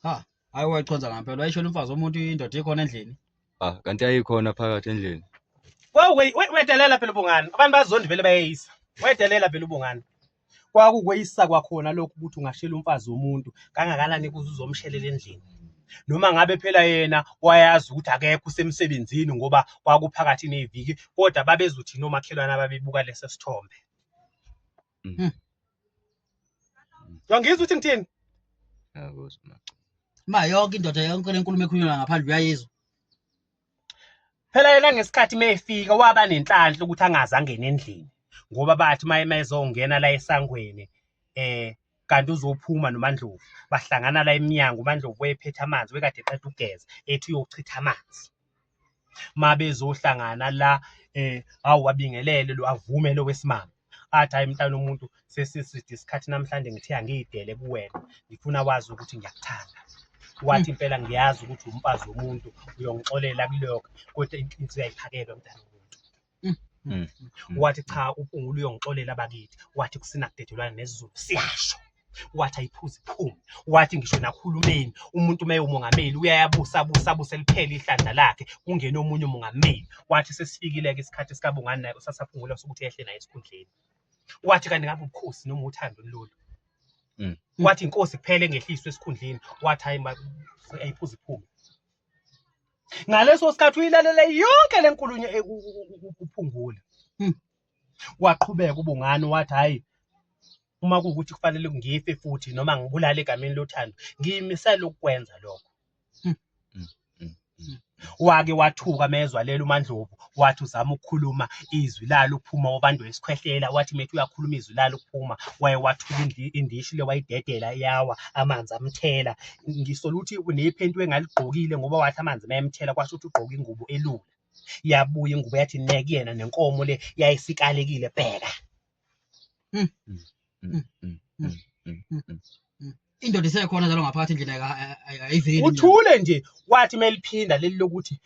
Ha, hayi wayichonza ngempela wayishona umfazi womuntu indoda ikhona endlini. Ah, kanti ayikhona phakathi endlini. Wedelela phela ubungani. Abantu bazondi vele bayeyisa. Wedelela phela ubungani. Kwakukweyisa kwakhona lokhu ukuthi ungashela umfazi womuntu kangakanani kuze uzomshelela endlini. Noma ngabe phela yena wayazi ukuthi akekho usemsebenzini ngoba kwakuphakathi neviki kodwa babezothi nomakhelwane ababebuka leso sithombe. Uyangizwa ukuthi ngithini? Ngiyakuzwa ma. Ma yonke indoda yonke le nkulumo ekhulunywa ngaphandle uyayizwa. Phela yena ngesikhathi mefika waba nenhlanhla ukuthi angaze angene endlini ngoba bathi uma ezongena la esangweni kanti uzophuma noMaNdlovu bahlangana la emnyango uMaNdlovu wayephethe amanzi wekade eqeda ukugeza ethi uyochitha amanzi. Mabezohlangana la hawu wabingelele lo avume lo wesimame athi hayi mntana omuntu sesiside isikhathi namhlanje ngithe angiyidele kuwena ngifuna wazi ukuthi ngiyakuthanda. Wathi impela ngiyazi ukuthi umfazi womuntu uyongixolela kulokho kodwa inhliziyo ayiphakelwa mntana womuntu. Wathi cha uPungula uyongixolela bakithi, wathi kusina kudedelwana nesiZulu siyasho. Wathi ayiphuze iphume, wathi ngisho nakuhulumeni umuntu uma ewumongameli uyayabusa abusa abuse liphele ihlandla lakhe kungene omunye umongameli. Wathi sesifikile-ke isikhathi sikaBongani naye usasaphungula sokuthi ehle naye esikhundleni. Wathi kanti ngabe ubukhosi noma uthando lolu. Wathi inkosi kuphela engehliswe esikhundleni, wathi hayi ayiphuze iphume. Ngaleso sikhathi uyilalele yonke le nkulumo uPhungula. Waqhubeka uBongani wathi hhayi uma kuwukuthi kufanele ngife futhi noma ngibulale egameni lothando ngiyimisele ukukwenza lokho. Wake wathuka mezwa lelo uMaNdlovu wathi uzama ukukhuluma izwi lalo ukuphuma wabanjwa isikhwehlela wathi methi uyakhuluma izwi lalo ukuphuma waye wathuka indishi le wayidedela yawa amanzi amthela. Ngisola ukuthi nephenti engaligqokile ngoba wathi amanzi mayemthela kwasho ukuthi ugqoke ingubo elula. Yabuya ingubo yathi ne kuyena nenkomo le yayisikalekile bheka. Indoda isekhona njalo ngaphakathi endlini ayiveli. Uthule nje wathi meliphinda leli lokuthi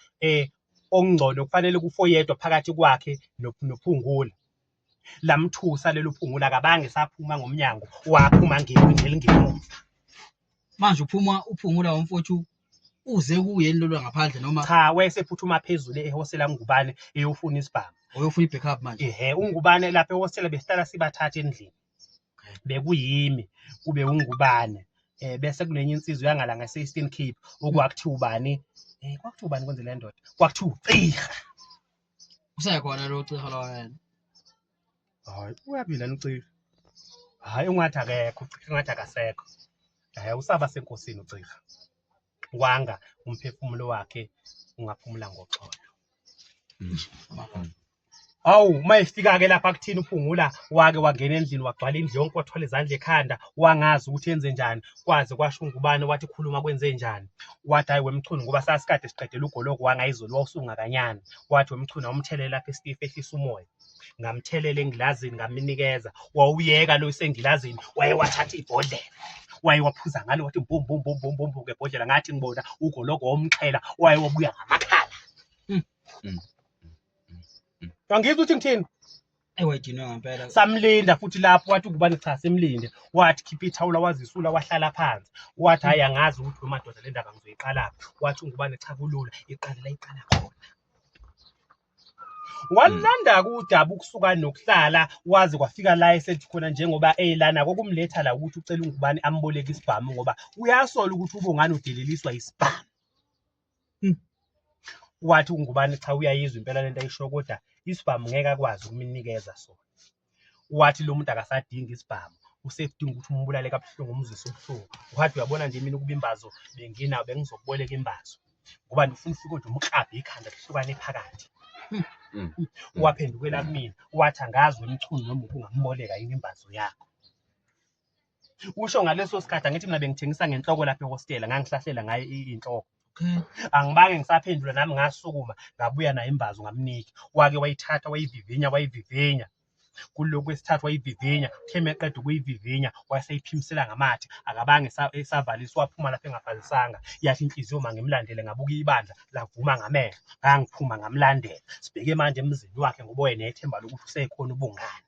okungcono kufanele kufe oyedwa phakathi kwakhe noPhungula. Lamthusa lelo Phungula akabange esaphuma ngomnyango waphuma ngewindi elingemuva. Manje uphuma uPhungula womfowethu uze kuye lolu ngaphandle noma cha wayesephuthuma phezulu ehostela kuNgubane eyofuna isibhamu. Oyofuna i-backup manje. Ehhe uNgubane lapha ehostela besihlala sibathatha endlini. Bekuyimi kube uNgubane bese kunenye insizwa yangala ngase-Eastern Cape okwakuthiwa ubani kwakuthiwa ubani kwenze le ndoda kwakuthiwa uCirha. Usekhona lo Cirha lo yena. Hayi uyaphila uCirha. Hayi ungathi akekho uCirha ungathi akasekho. Hayi usaba senkosini uCirha. Wanga umphefumulo wakhe ungaphumula ngoxolo. Awu uma efika-ke lapha kuthina uPhungula wake wangena endlini wagcwala indlu yonke wathwala izandla ekhanda wangazi ukuthi enze njani kwaze kwasho uNgubane wathi khuluma kwenze njani wathi hayi wemchunu ngoba sasikade siqedela ugoloko wangayizolo wawusungakanyana wathi wemchunu awumthelele lapha esitifu ehlisa umoya ngamthelela engilazini ngamnikeza wawuyeka lo isengilazini waye wathatha ibhodlela waye waphuza ngalo wathi bum bum bum bum bum ngebhodlela ngathi ngibona ugologo womxhela waye wabuya ngamakhala. Angizwa ukuthi ngithini. Ewayidinwe ngempela. Samlinda futhi lapho wathi ukubani cha simlinde wathi khipha ithawula wazisula wahlala phansi wathi hayi angazi ukuthi wemadoda le ndaba ngizoyiqalaphi wathi ungubani cha kulula iqale la iqala khona. Walanda-ke udaba ukusuka nokuhlala waze kwafika la esethi khona njengoba eyilana kokumletha la ukuthi ucela ungubani amboleke isibhamu ngoba uyasola ukuthi uBongani udeleliswa isibhamu. Wathi ungubani cha uyayizwa impela lento ayisho kodwa isibhamu ngeke akwazi ukumnikeza sona. Wathi lo muntu akasadingi isibhamu usedinga ukuthi umbulale kabuhlungu umzwise ubuhlungu. Wathi uyabona nje mina ukuba imbazo benginayo bengizokuboleka imbazo ngoba ndifuna ufike nje umklabhe ikhanda lihlukane phakathi. Waphendukela kumina wathi angazi wemchunu noma ungamboleka yini imbazo yakho. Usho ngaleso sikhathi angithi mina bengithengisa ngenhloko lapha ehostela ngangihlahlela ngayo inhloko. Angibange ngisaphendula nami ngasukuma ngabuya nayo imbazo ngamnika. Wake wayithatha wayivivinya wayivivinya. Kulokhu kwesithathu wayivivinya, uthe meqeda ukuyivivinya wayeseyiphimisela ngamathe akabange esavaliswa waphuma lapha engabhalisanga. Yathi inhliziyo mangimlandele ngabuka ibandla lavuma ngamehlo ngangiphuma ngamlandela. Sibheke manje emzini wakhe ngoba wayenethemba lokuthi usekhona uBongani.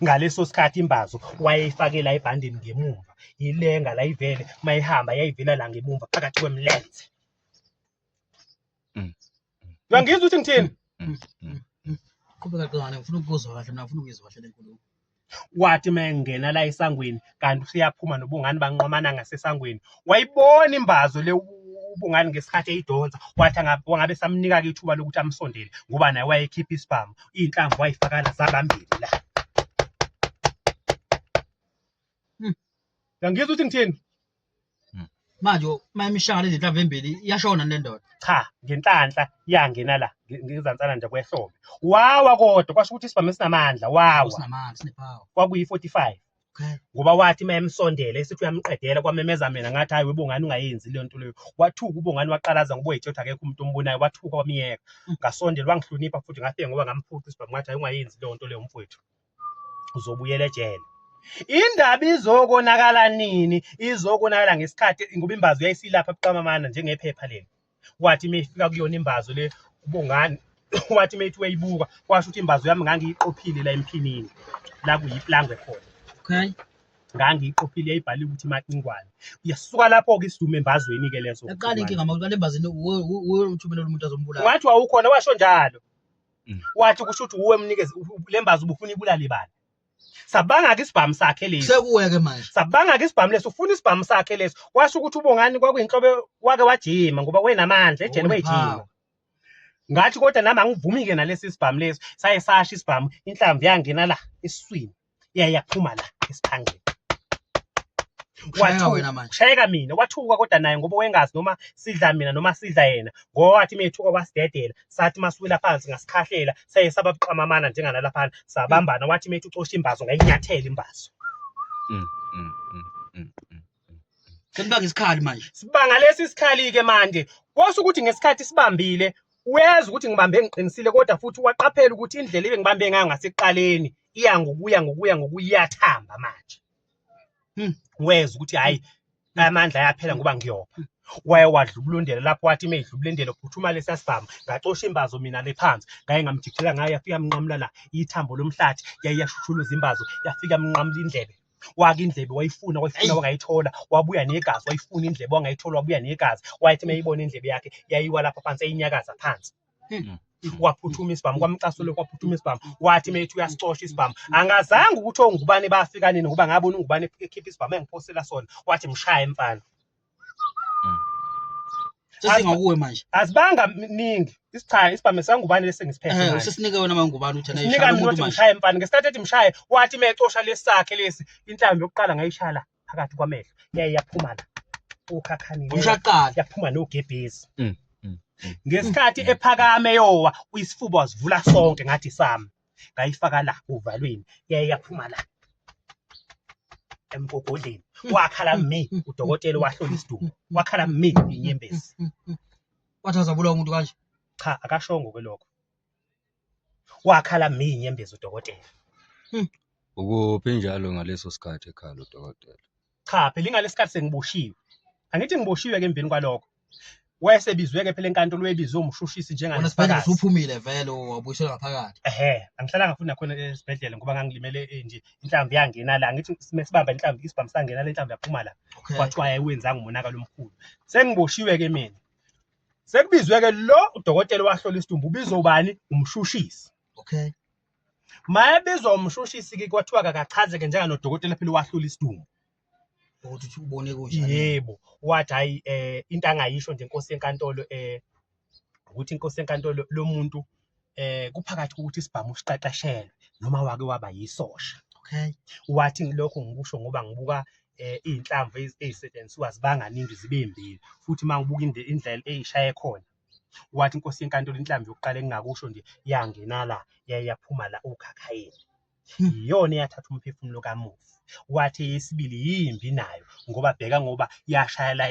Ngaleso sikhathi imbazo wayeyifake la ebhandeni ngemumva, ilenga la ivele mayihamba yayivela la ngemumva phakathi kwemlenze. Uyangizwa ukuthi ngithini? Qhubeka qingane, ngifuna ukuzwa kahle mina, ngifuna ukuyizwa kahle le nkulumo. Wathi uma engena la esangweni kanti useyaphuma noBungani banqwamana ngasesangweni. Wayibona imbazo le uBungani ngesikhathi eyidonsa, wathi wangabe samnika-ke ithuba lokuthi amsondele ngoba naye wayekhipha isibhamu, iy'nhlamvu wayifaka la zabambili la. Uyangizwa ukuthi ngithini? Manje uma imishanga lezi nhlamvu embili iyashona le ndoda. Cha, ngenhlanhla yangena la ngezantsana nje kwehlombe. Wawa kodwa kwasho ukuthi isibhamu esinamandla wawa. Sinamandla, sinepower. Kwakuyi-45. Okay. Ngoba wathi uma emsondela esithi uyamqedela kwamemeza mina ngathi hayi webongani ungayenzi leyo nto leyo. Wathuka uBongani waqalaza ngoba wayetshela ukuthi akekho umuntu ombonayo wathuka wamyeka. Ngasondela wangihlonipha futhi ngafika ngoba ngamphuca isibhamu ngathi hayi ungayenzi leyo nto leyo mfowethu. Uzobuyela ejele. Indaba izokonakala nini? Izokonakala ngesikhathi ngoba imbazo yayisilapha buqamamana njengephepha leli. Wathi uma ifika kuyona imbazo le uBongani wathi uma ethi uyayibuka kwasho ukuthi imbazo yami ngangiyiqophile la emphinini la kuyiplangwe khona. Okay. Ngangiyiqophile yayibhaliwe ukuthi Macingwane. Yasuka lapho-ke isidumo embazweni-ke leso. Yaqala inkinga mawuqala embazini uwe uthumela umuntu azombulala. Wathi wawukhona washo njalo. Wathi kusho ukuthi uwe mnikeze lembazo ubufuna ibulale bani. Sabanga-ke isibhamu sakhe lesi. Sekuwe-ke manje. Sabanga-ke isibhamu lesi, ufuna isibhamu sakhe lesi. Washo ukuthi uBongani kwakuyinhlobo wake wajima ngoba wenamandla ejele wejima. Ngathi kodwa nami angivumi-ke nalesi sibhamu lesi. Saye sasha isibhamu, inhlamvu yangena la esiswini. Yaye yaphuma la esiphangeni. Ushayeka wena manje. Ushayeka mina, wathuka kodwa naye ngoba wayengazi noma sidla mina noma sidla yena. Ngoba wathi uma ethuka wasidedela, sathi masiwela phansi ngasikhahlela, saye saba buqamamana njenganalaphana, sabambana wathi uma ethi ucosha imbazo ngayinyathela imbazo. Senibanga isikhali manje. Sibanga lesi sikhali-ke manje. Kwase ukuthi ngesikhathi sibambile, uyazi ukuthi ngibambe ngiqinisile kodwa futhi waqaphela ukuthi indlela ebengibambe ngayo ngasekuqaleni iya ngokuya ngokuya ngokuya iyathamba manje. Wezwa ukuthi hhayi amandla ayaphela ngoba ngiyopha. Waye wadlubulundela lapho wathi uma edlubulundela phuthuma lesiya sibhamu ngacosha imbazo mina le phansi ngaye ngamjikijela ngayo yafika yamnqamula la ithambo lomhlathi yaye yashushuluza imbazo yafika yamnqamula indlebe. Waka indlebe wayifuna wayifuna wangayithola wabuya negazi wayifuna indlebe wangayithola wabuya negazi wayethi uma eyibona indlebe yakhe yayiwa lapha phansi eyinyakaza phansi. Waphuthuma isibhamu kwamcasula kwaphuthuma isibhamu wathi uma ethi uyasicosha isibhamu angazange ukuthi ongubane bafika nini ngoba ngabona ungubane ekhipha isibhamu engiphosela sona wathi mshaye mfana. Sesingakuwe manje. Azibanga ningi isicha isibhamu esangubane lesi ngisiphethe manje. Usesinike wena mangubane uthi naye shaya umuntu manje. Mshaye mfana ngesikhathi ethi mshaye wathi uma ecosha lesakhe lesi inhlamvu yokuqala ngayishaya la phakathi kwamehlo yaye yaphuma la ukhakhanile. Umshaqala. Yaphuma nogebhezi. Ngesikhathi ephakame yowa isifuba wasivula sonke ngathi sami ngayifaka la uvalweni yaye yaphuma la emgogodleni wakhala mi udokotela wahlola isidumbu wakhala mi inyembezi. Wathi azabulawa umuntu kanje? Cha akashongo ke lokho. Wakhala mi inyembezi udokotela. Ukuphi njalo ngaleso sikhathi ekhala udokotela? Cha phela ingalesikhathi sengiboshiwe. Angithi ngiboshiwe ke emveni kwalokho. Wayesebizwe ke phela enkantolo webizwe umshushisi Wena njengalesifakazi. sibhedlela usuphumile vele wabuyiselwa ngaphakathi. Ehhe, angihlalanga futhi nakhona esibhedlela ngoba ngangilimele nje inhlamvu yangena la. Ngithi sibamba inhlamvu isibhamu sangena le nhlamvu yaphuma la. Kwathiwa ayiwenzanga umonakalo omkhulu. Sengiboshiwe ke mina. Sekubizwe ke lo udokotela wahlola isidumbu ubizwa ubani? Umshushisi. Mayebizwa umshushisi ke kwathiwa akachaze ke njenganodokotela phela wahlula isidumbu. Ukuthi uthi ubone kunjani. Yebo, wathi hayi into angayisho nje inkosi yenkantolo ukuthi inkosi yenkantolo lo muntu kuphakathi kokuthi isibhamu usiqeqeshelwe noma wake waba yisosha. Wathi lokho ngikusho ngoba ngibuka iy'nhlamvu ey'setshenzisiwa zibanganingi zibe mbili futhi uma ngibuka indlela ey'shaye khona. Wathi inkosi yenkantolo inhlamvu yokuqala engingakusho nje yangena la yaye yaphuma la okhakhayini. Iyona eyathatha umphefumulo kamufi. Wathi eyesibili yimbi nayo ngoba bheka ngoba yashaya la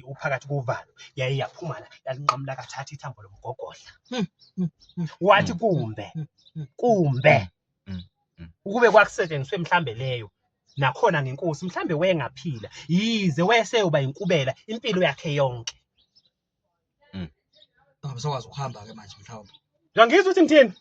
uphakathi kovalo yaye yaphuma la yalinqamula kathathu ithambo lomgogodla. Wathi kumbe kumbe ukube kwakusetshenziswe mhlambe leyo nakhona ngenkosi mhlambe wayengaphila yize wayeseyoba inkubela impilo yakhe yonke. Angabe sakwazi ukuhamba ke manje mhlawumbe. Uyangizwa ukuthi ngithini?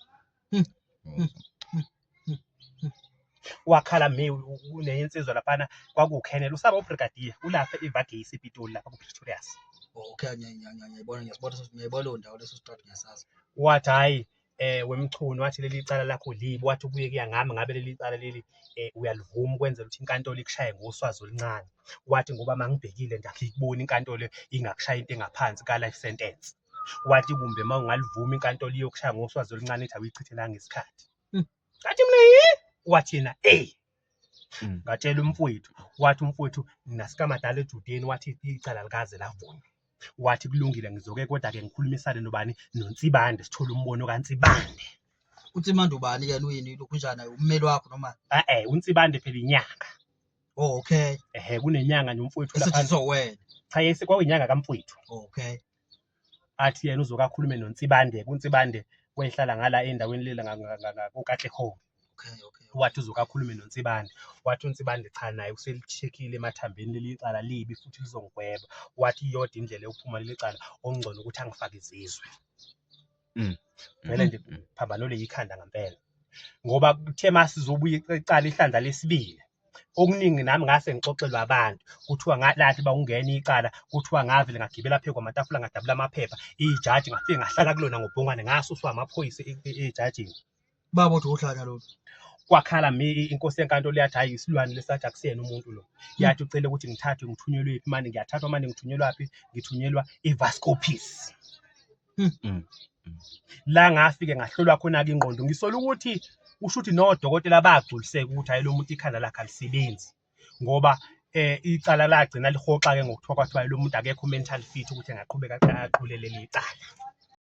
Wakhala me unenye insizwa laphana kwakuwukhenela usaba ubrigadier ulapha eVagesi ePitoli lapha kuPretorius. Okay, ngiyayibona, ngiyasibona, ngiyayibona leyo ndawo, leso sitradi ngiyasazi. Wathi hhayi wemchunu, wathi leli cala lakho libi, wathi ubuye kuya ngami ngabe leli cala leli uyalivuma ukwenzela ukuthi inkantolo ikushaye ngoswazi oluncane. Wathi ngoba mangibhekile nje angiyiboni inkantolo ingakushaya into engaphansi ka-life sentence. Wathi kumbe uma ungalivuma inkantolo iyokushaya ngoswazi oluncane ithi awuyichithelanga isikhathi. Ngathi mina yi wathi yena eh ngatshela umfowethu, wathi umfowethu nasikamadala eJudeni, wathi icala likaze lavunywa. Wathi kulungile ngizoke kodwa-ke ngikhulumisane nobani, noNsibande, sithole umbono kaNsibande. UNsibande ubani yena, uyini lokhu njani, ummeli wakho noma? Eh uNsibande phela inyanga. Oh okay. Ehhe kunenyanga nje umfowethu lapha. Esethiswa wena. Cha yese kwakuyinyanga kamfowethu. Okay. Athi yena uzoke akhulume noNsibande, kuNsibande wehlala ngala endaweni lela koKatlehong. Okay. Wathi uzoke akhulume noNsibande, wathi uNsibande cha naye uselicheckile emathambeni leli cala libi futhi lizongigweba. Wathi iyodwa indlela yokuphuma leli cala, okungcono ukuthi angifake izizwe. Vele nje phambanole ikhanda ngempela. Ngoba kuthe masizobuya icala ihlandla lesibili, okuningi nami ngase ngixoxelwa abantu, kuthiwa ngalathi bawungena icala, kuthiwa ngavele ngagibela phezu kwamatafula ngadabula amaphepha, ijaji ngafike ngahlala kulona ngobhongwane, ngasuswa amaphoyisa ejajini. Baba uthi uhlanya lolu. Kwakhala mi inkosi yenkantolo yathi hayi isilwane lesathi akusiyena umuntu lo. Yathi ucele ukuthi ngithathwe ngithunyelwe phi manje, ngiyathathwa manje ngithunyelwa phi? Ngithunyelwa eVascopis. La ngafike ngahlolwa khona-ke ingqondo, ngisola ukuthi usho ukuthi nodokotela bagculiseka ukuthi hayi lo muntu ikhanda lakhe alisebenzi, ngoba icala lagcina lihoxa-ke ngokuthiwa kwathiwa lo muntu akekho mental fit ukuthi engaqhubeka aqhule leli cala.